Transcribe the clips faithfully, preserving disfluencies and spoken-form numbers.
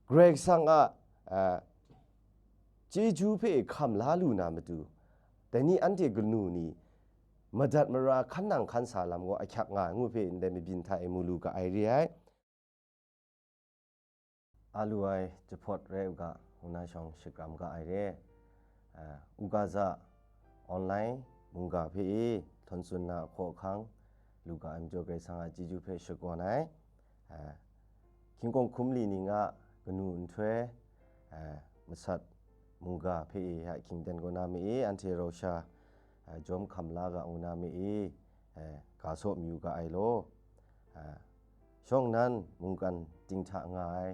Karai Kasang a, a, chyeju hpe hkam la lu na matu, dai ni anhte kanu ni madat mara hkan nang hkan sa lam gaw ahkyak nga ai ngu hpe ndai mabyin hta e mu lu ga ai re ai. A lu ai jahpawt rai u ga, ngu na shawng shakram ga ai re. A, u ga za online mungga hpe e htawn tsun na ahkaw ahkang lu ga ai majaw, Karai Kasang a chyeju hpe shakawn ai. A, hkying kawng hkum li ning a kanu nhtoi, a, masat mungga hpe e a hkying dan kaw na ma e, anhte rau sha, a, jawm hkam la ga ngu na ma e, a, ga saw mayu ga ai law. A, shawng nnan mungkan ting hta nga ai,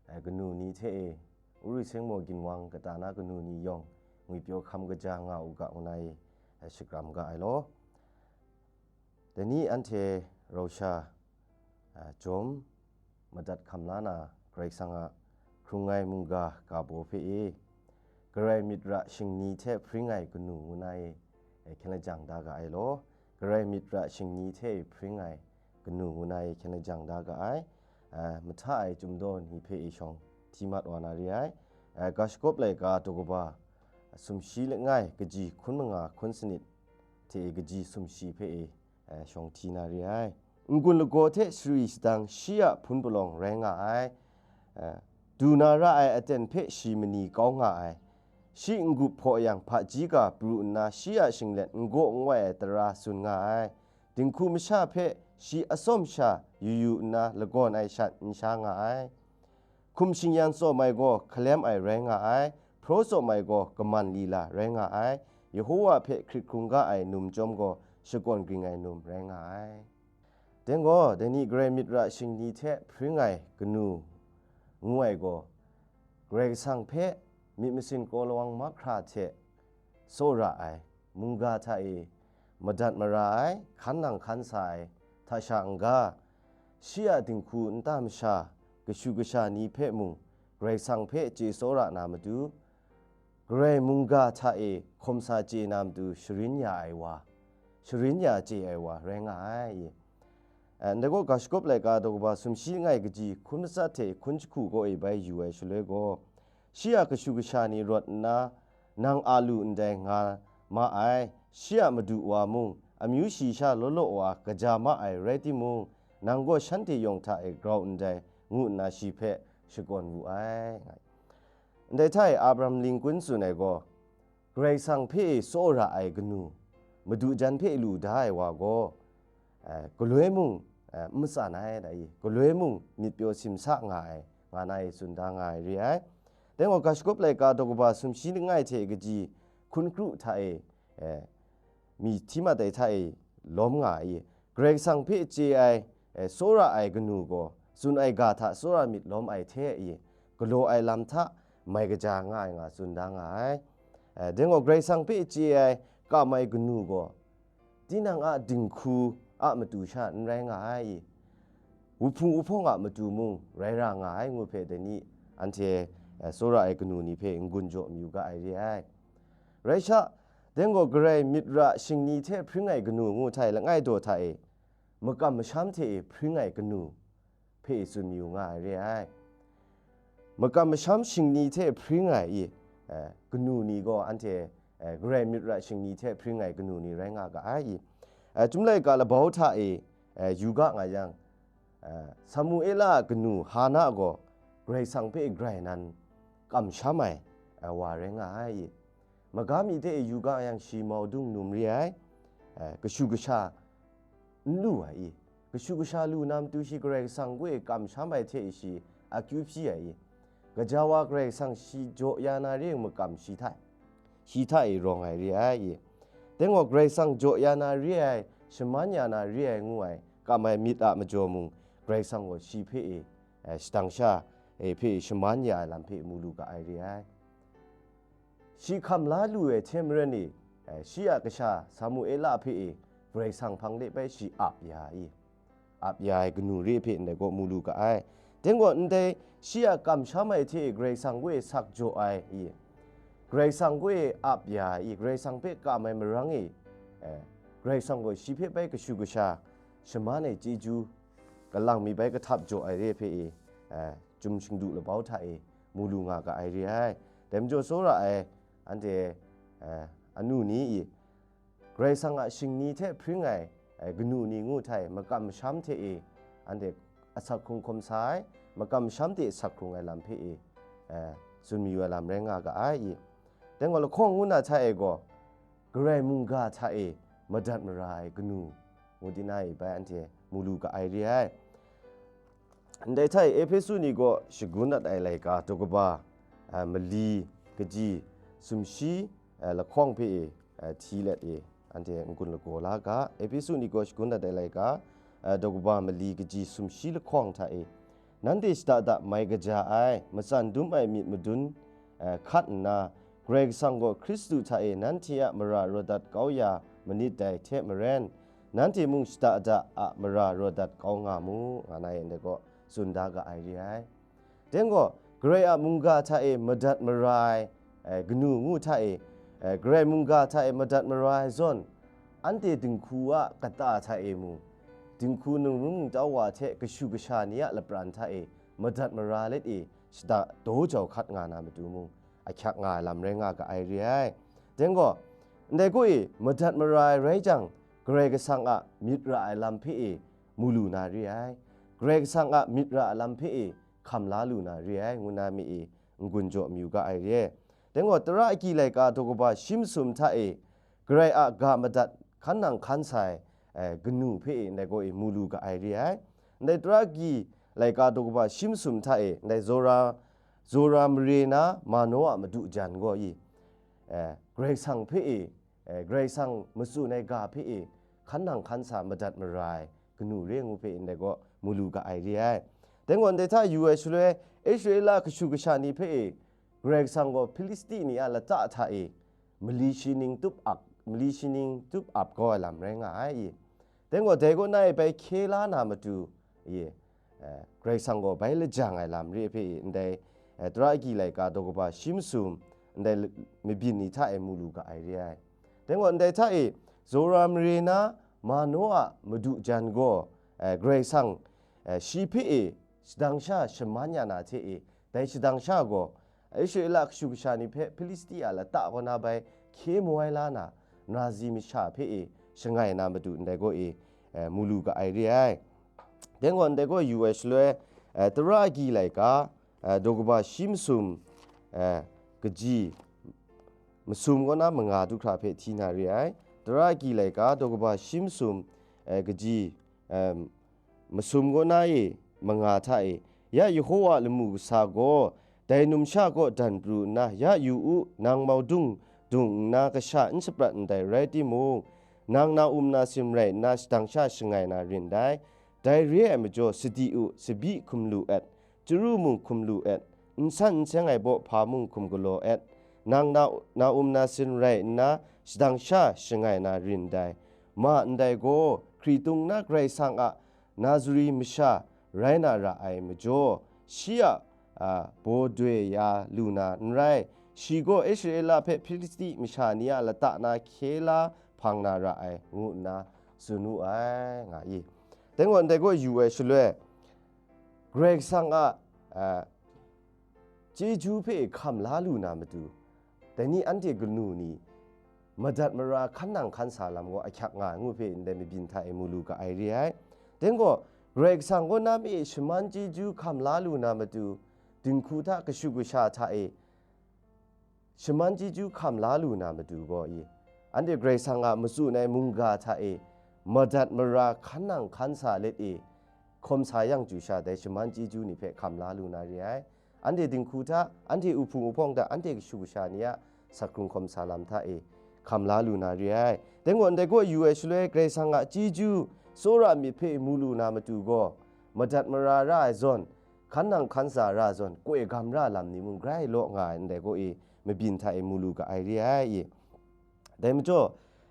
a, kanu ni hte e, Uri Sengmaw Ginwang kata na kanu ni yawng ngwipyaw hkam kaja nga u ga ngu na e, a, shakram ga ai law. Dai ni anhte rau sha, a, jawm madat hkam la na, Karai Kasang a hkrung ai mungga ga baw hpe e, Karai myit ra shingni hte hpring ai kanu ngu na e, e, hkyen lajang da ga ai law. Karai myit ra shingni hte hpring ai kanu ngu na e hkyen lajang da ga ai. A, mahta ai chyum daw ni hpe e shawng hti mat wa na re ai. A, Ga Shagawp laika daw kaba sumshi langai kaji hkun manga hkun sanit hte e kaji sumshi hpe e, a, shawng hti na re ai. N-gun lagaw hte shari shadang shi a hpun palawng rai nga ai. A, du na ra ai aten hpe shi mani kau nga ai. Shi n-gup hpaw yang hpaji ga pru nna, shi a shinglet n-gaw n-wai ai tara tsun nga ai. Dinghku masha hpe shi atsawm sha yu yu nna, lagawn ai shat n sha nga ai. Hkum shingyan tsawm ai gaw hkalem ai rai nga ai, hpraw tsawm ai gaw kaman lila rai nga ai, Yehowa hpe hkrit hkrung ga ai num chyawm gaw shakawn ging ai num rai nga ai. Dai gaw, dai ni Karai myit ra shingni hte hpring ai kanu ngu ai gaw, Karai Kasang hpe myit masin kraw lawang mahkra hte tsawra ai, mungga hta e madat mara ai, hkan nang hkan sa ai, hta sha n-ga, shi a dinghku nta masha, kashu kasha ni hpe mung Karai Kasang hpe chye tsawra na matu, Karai mungga hta e hkawm sa chye na matu sharin ya ai wa, sharin ya chye ai wa rai nga ai. Eh, ndai gaw Ga Shagawp laika daw kaba sumshi langai kaji hkun matsat hte hkun jahku kaw e bai yu ai shaloi gaw, shi a kashu kasha ni rawt nna, nang a lu ndai nga ma ai, shi a madu wa mung, amyu shi sha law law wa kaja ma ai rai timung, nang gaw shanhte yawng hta e grau ndai, ngu nna shi hpe shakawn wu ai. Ndai hta e Abraham Lincoln tsun ai gaw, Karai Kasang hpe e tsawra ai kanu, madu jan hpe lu da ai wa gaw, eh, galoi mung, eh, n matsan ai, da i, galoi mung myit pyaw simsa nga ai, nga na e tsun da nga ai re ai. Dai gaw, Ga Shagawp laika daw kaba sumshi langai hte kaji hkun kru hta e, eh, mi hti mat ai hta e lawm nga ai. Karai Kasang hpe chye ai, eh, tsawra ai kanu gaw, tsun ai ga hta tsawra myit lawm ai hte e, galaw ai lam hta mai kaja nga ai nga tsun da nga ai. Eh, dai gaw, Karai Kasang hpe chye ai kam ai kanu gaw, tinang a dinghku a matu sha n rai nga ai, wuhpung wuhpawng a matu mung rai ra nga ai ngu hpe dai ni anhte, eh, tsawra ai kanu ni hpe n-gun jaw mayu ga ai re ai. Rai sha, dai gaw, Karai myit ra shingni hte hpring ai kanu ngu hta e langai daw hta e, makam masham hte e hpring ai kanu hpe e tsun mayu nga ai re ai. Makam masham shingni hte hpring ai i, eh, kanu ni gaw anhte, eh, Karai myit ra shingni hte hpring ai kanu ni rai nga ga ai i. Eh, Chyum laika labau hta e, eh, yu ga nga yang, eh, Samuela a kanu Hana gaw Karai Kasang hpe grai nan kamsham ai, eh, wa rai nga ai i. Maga mi hte e yu ga yang, shi maudung num re ai, eh, kashu kasha n lu ai i, kashu kasha lu na matu shi Karai Kasang hpe kamsham ai hte shi akyu hpyi ai i, gaja wa Karai Kasang shi jaw ya na re ai makam shi hta, shi hta e rawng ai re ai i. Dai gaw, Karai Kasang jaw ya na re ai, shaman ya na re ai ngu ai kam ai myit a majaw mung, Karai Kasang gaw shi hpe e, eh, shadang sha e hpe shaman ya ai lam hpe mu lu ga ai re ai. Shi hkam la lu ai hte maren e, eh, shi a kasha Samuela hpe e Karai Kasang hpang de bai shi ap ya i, ap ya ai kanu re hpe ndai gaw mu lu ga ai. Dai gaw, ndai shi a kamsham ai hte e Karai Kasang hpe sak jaw ai i, Karai Kasang hpe ap ya i, Karai Kasang hpe kam ai marang e, eh, Karai Kasang gaw shi hpe bai kashu kasha shaman ai chyeju kalang mi bai kahtap jaw ai re hpe e, eh, Chyum Shingdu labau hta e mu lu nga ga ai re ai. Dai majaw tsawra ai anhte, eh, anu ni i, Karai Kasang a shingni hte hpring ai, eh, kanu ni ngu hta e, makam masham hte e, anhte asak hkrung hkawm sa ai, makam masham hte asak hkrung ai lam hpe e, eh, tsun mayu ai lam rai nga ga ai i. Dai gaw lahkawng ngu na hta e gaw, Karai mungga hta e madat mara ai kanu ngu di na e bai anhte mu lu ga ai re ai. Ndai hta e Ehpesu ni gaw shagun dat ai laika daw kaba, a, mali kaji sumshi, a, lahkawng hpe e, a, hti let e, anhte n-gun lagaw la ga. Ehpesu ni gaw shagun dat ai laika, a, daw kaba mali kaji sumshi lahkawng hta e, nanhte shada da mai kaja ai, matsan dum ai myit madun, a, hkat nna, Karai Kasang gaw Hkristu hta e nanhte a mara rawt dat kau ya manit dai hte maren, nanhte mung shada da a mara rawt dat kau nga mu, nga na e ndai gaw tsun da ga ai re ai. Dai gaw, Karai a mungga hta e madat mara ai, eh, kanu ngu hta e, eh, Karai mungga hta e madat mara ai zawn, anhte dinghku a kata hta e mung, dinghku ningrum ningtau wa hte kashu kasha ni a lapran hta e madat mara let e shada daw jau hkat nga na matu mung, ahkyak nga ai lam rai nga ga ai re ai. Dai gaw, ndai gaw e madat mara ai rai jang, Karai Kasang a myit ra ai lam hpe e mu lu na re ai. Karai Kasang a myit ra ai lam hpe e hkam la lu na re ai, ngu na mi e n-gun jaw mayu ga ai re. Dai gaw, tara agyi laika daw kaba shi masum hta e, Karai a ga madat hkan nang hkan sa ai, eh, kanu hpe e ndai gaw e mu lu ga ai re ai. Ndai tara agyi laika daw kaba shi masum hta e, ndai Zora, Zora mare na Manoa madu jan gaw i, eh, Karai Kasang hpe e, eh, Karai Kasang matsun ai ga hpe e hkan nang hkan sa madat mara ai kanu re ngu hpe ndai gaw mu lu ga ai re ai. Dai gaw, ndai hta yu ai shaloi, Israela kashu kasha ni hpe e Karai Kasang gaw Hpilisti ni a lata hta e mali shi ning tup ap, mali shi ning tup ap kau ai lam rai nga ai i. Dai gaw, dai kaw na e bai hkye la na matu, i, eh, Karai Kasang gaw bai lajang ai lam re hpe i, ndai, eh, tara agyi laika daw kaba shi masum, ndai l-, mabyin ni hta e mu lu ga ai re ai. Dai gaw, ndai hta e, Zora mare na Manoa madu jan gaw, eh, Karai Kasang, eh, shi hpe e shadang sha shaman ya na hte e, dai shadang sha gaw, Israela kashu kasha ni hpe Hpilisti a lata kaw na bai hkye mu ai la na, nazi masha hpe e shangai na matu ndai gaw e, eh, mu lu ga ai re ai. Dai gaw, ndai gaw yu ai shaloi, eh, tara agyi laika, eh, daw kaba shi masum, eh, kaji masum kaw na manga du hkra hpe hti na re ai. Tara agyi laika daw kaba shi masum, eh, kaji, em, masum kaw na e manga hta e, ya Yehowa lamu kasa gaw, dai numsha kaw dan pru nna, ya yu u, nang maudung dung nna kasha n shaprat ndai rai timung, nang na um na sin rai nna shadang sha shangai na rin dai. Dai re ai majaw, sadi u, tsabyi hkum lu et, chyaru mung hkum lu et, n san n seng ai baw hpa mung hkum galaw et, nang na, na um na sin rai nna shadang sha shangai na rin dai. Ma ndai gaw, hkritung na Karai Kasang a Nazari masha rai na ra ai majaw, shi a, a, baw doi ya lu na n rai, shi gaw Israela hpe Hpilisti masha ni a lata na hkye la hpang na ra ai, ngu nna tsun wu ai, nga i. Dai gaw, ndai gaw yu ai shaloi, Karai Kasang a, a, chyeju hpe hkam la lu na matu, dai ni anhte kanu ni madat mara hkan nang hkan sa lam gaw ahkyak nga ai ngu hpe ndai mabyin hta e mu lu ga ai re ai. Dai gaw, Karai Kasang kaw na mi e shaman chyeju hkam la lu na matu, dinghku hta kashu kasha hta e shaman chyeju hkam la lu na matu gaw i, anhte Karai Kasang a matsun ai mungga hta e madat mara hkan nang hkan sa let e, hkawm sa yang chyu sha, dai shaman chyeju ni hpe hkam la lu na re ai. Anhte dinghku hta, anhte uhpung uhpawng hta, anhte kashu kasha ni a sakhkrung hkawm sa lam hta e hkam la lu na re ai. Dai gaw, ndai gaw yu ai shaloi, Karai Kasang a chyeju tsawra myit hpe mu lu na matu gaw, madat mara ra ai zawn, hkan nang hkan sa ra zawn, koi gam ra lam ni mung grai law nga ai ndai gaw e, mabyin hta e mu lu ga ai re ai i. Dai majaw,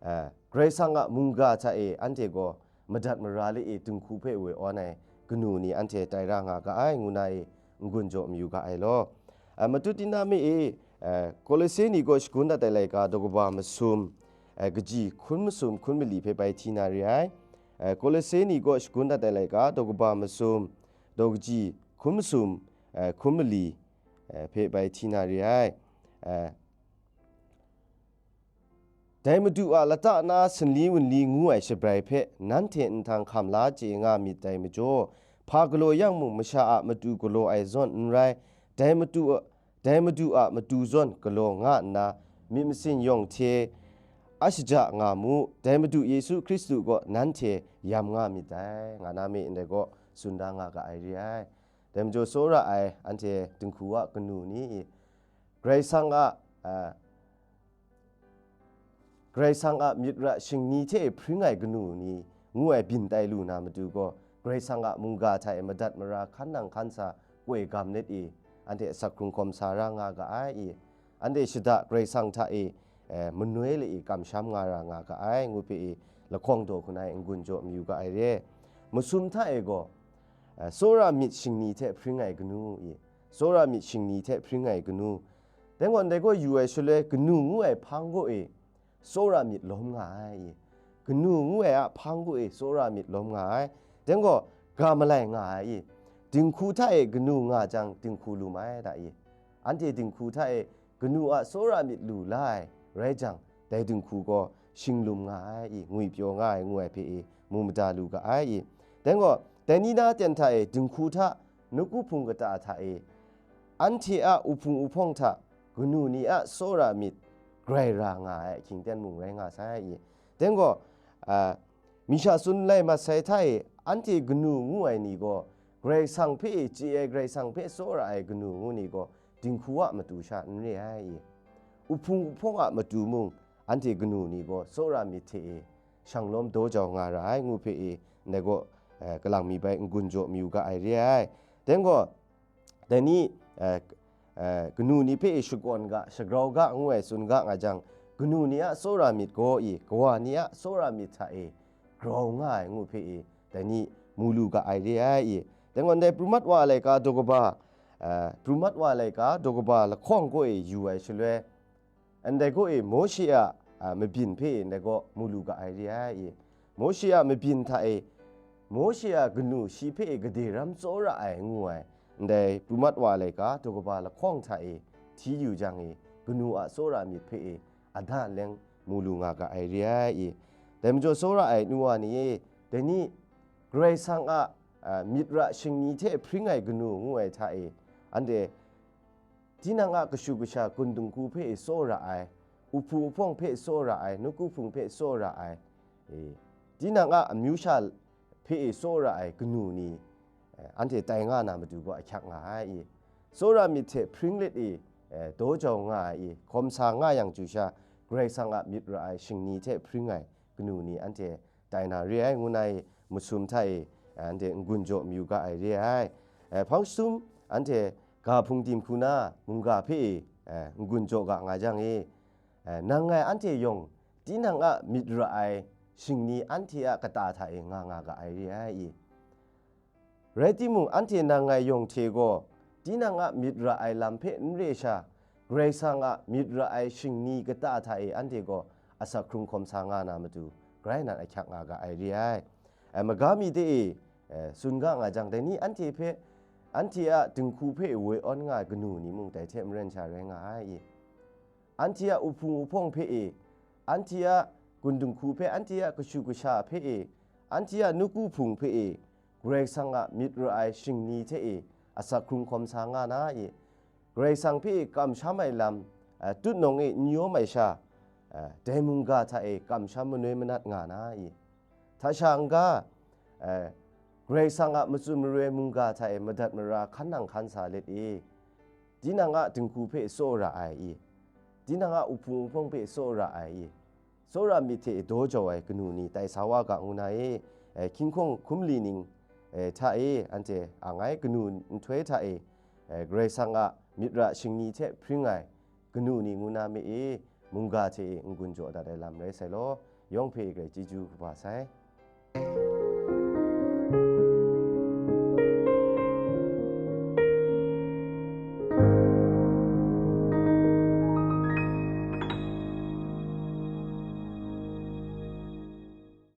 eh, Karai Kasang a mungga hta e anhte gaw madat mara le e dinghku hpe woi awn ai kanu ni anhte tai ra nga ga ai, ngu na e n-gun jaw mayu ga ai law. Eh, matut tinang mi e, eh, Kolose ni gaw shagun dat ai laika daw kaba masum, eh, kaji hkun masum hkun mali hpe bai hti na re ai. Eh, Kolose ni gaw shagun dat ai laika daw kaba masum, daw kaji hkun masum, eh, hkum mali, eh, hpe bai hti na re ai. Eh, Dai Madu a lata na sanli wunli ngu ai shabrai hpe nanhte nhtang hkam la chye nga myit dai majaw, hpa galaw yang mung masha a matu galaw ai zawn n rai, dai matu, dai Madu a matu zawn galaw nga nna myit masin yawng hte a shaja nga mu, dai Madu Yesu Hkristu gaw nanhte yam nga myit dai, nga na me ndai gaw tsun da nga ga ai re ai. Dai majaw tsawra ai anhte dinghku a kanu ni i, Karai Kasang a, a, Karai Kasang a myit ra shingni hte hpring ai kanu ni ngu ai byin tai lu na matu gaw, Karai Kasang a mungga hta e madat mara hkan nang hkan sa koi gam let i, anhte asak hkrung hkawm sa ra nga ga ai i, anhte shada Karai Kasang hta e, eh, manoi le i kamsham nga ra nga ga ai, ngu hpe i lahkawng daw hkun ai n-gun jaw mayu ga ai re. Masum hta e gaw, eh, tsawra myit shingni hte hpring ai kanu i, tsawra myit shingni hte hpring ai kanu, dai gaw ndai gaw yu ai shaloi, kanu ngu ai hpang gaw e tsawra myit lawm nga ai i, kanu ngu ai a hpang gaw e tsawra myit lawm nga ai, dai gaw ga malai nga ai i, dinghku hta e kanu nga jang dinghku lu mai da i, anhte dinghku hta e kanu a tsawra myit lu la ai rai jang, dai dinghku gaw shinglum nga ai i, ngwipyaw nga ai ngu ai hpe i, mu mada lu ga ai i, dai gaw dai ni na ten hta e dinghku hta nawku hpung kata hta e anhte a uhpung uhpawng hta kanu ni a tsawra myit grai ra nga ai ahkying ten mung rai nga sai i, dai gaw, a, misha tsun lai mat sai hta e anhte kanu ngu ai ni gaw, Karai Kasang hpe e chye ai, Karai Kasang hpe tsawra ai kanu ngu ni gaw, dinghku a matu sha n re ai i, uhpung uhpawng a matu mung, anhte kanu ni gaw tsawra myit hte e shanglawm daw jau nga ra ai ngu hpe e, ndai gaw, eh, kalang mi bai n-gun jaw mayu ga ai re ai. Dai gaw, dai ni, eh, eh, kanu ni hpe e shakawn ga, shagrau ga ngu ai tsun ga nga jang, kanu ni a tsawra myit gaw i, kawa ni a tsawra myit hta e grau nga ai ngu hpe e, dai ni mu lu ga ai re ai i. Dai gaw ndai prumat wa ai laika daw kaba, eh, prumat wa ai laika daw kaba lahkawng gaw e yu ai shaloi, ndai gaw e Mawshe a, a, mabyin hpe e ndai gaw mu lu ga ai re ai i. Mawshe a mabyin hta e, Mawshe a kanu shi hpe e gade ram tsawra ai ngu ai, ndai prumat wa ai laika daw kaba lahkawng hta e hti yu jang e, kanu a tsawra myit hpe e ada leng mu lu nga ga ai re ai i. Dai majaw tsawra ai nu wa ni e, dai ni Karai Kasang a, a, myit ra shingni hte hpring ai kanu ngu ai hta e, anhte tinang a kashu kasha, kun dinghku hpe e tsawra ai, uhpung uhpawng hpe tsawra ai, nawku hpung hpe tsawra ai, e, tinang a amyu sha hpe e tsawra ai kanu ni, eh, anhte tai nga na matu gaw ahkyak nga ai i, tsawra myit hte hpring let i, eh, daw jau nga ai i, hkawm sa nga yang chyu sha, Karai Kasang a myit ra ai shingni hte hpring ai kanu ni anhte tai na re ai ngu na i, masum hta e, eh, anhte n-gun jaw mayu ga ai re ai. Eh, hpang jahtum anhte ga hpung tim hku na mungga hpe e, eh, n-gun jaw ga nga jang e, eh, nang ngai anhte yawng tinang a myit ra ai shingni anhte a kata hta e nga nga ga ai re ai i. Rai timung, anhte nang ngai yawng hte gaw tinang a myit ra ai lam hpe n re sha, Karai Kasang a myit ra ai shingni kata hta e anhte gaw asak hkrung hkawm sa nga na matu, grai nan ahkyak nga ga ai re ai. Ai maga mi de e, eh, tsun ga nga jang, dai ni anhte hpe, anhte a dinghku hpe woi awn nga ai kanu ni mung dai hte maren sha rai nga ai i. Anhte a uhpung uhpawng hpe e, anhte a kun dinghku hpe, anhte a kashu kasha hpe e, anhte a nawku hpung hpe e, Karai Kasang a myit ra ai shingni hte e asak hkrung hkawm sa nga na i, Karai Kasang hpe e kamsham ai lam, eh, tutnawng e n yawm ai sha, eh, dai mungga hta e kamsham manoi manat nga na i, hta sha n-ga, eh, Karai Kasang a matsun maroi mungga hta e madat mara hkan nang hkan sa let i, tinang a dinghku hpe tsawra ai i, tinang a uhpung uhpawng hpe tsawra ai i, tsawra myit hte daw jau ai kanu ni tai sa wa ga ngu na e, eh, hkying hkawng hkum li ning, eh, hta e anhte ang ai kanu nhtoi hta e, eh, Karai Kasang a myit ra shingni hte hpring ai kanu ni ngu na me e, mungga hte e n-gun jaw dat ai lam rai sai law, yawng hpe e grai chyeju kaba sai.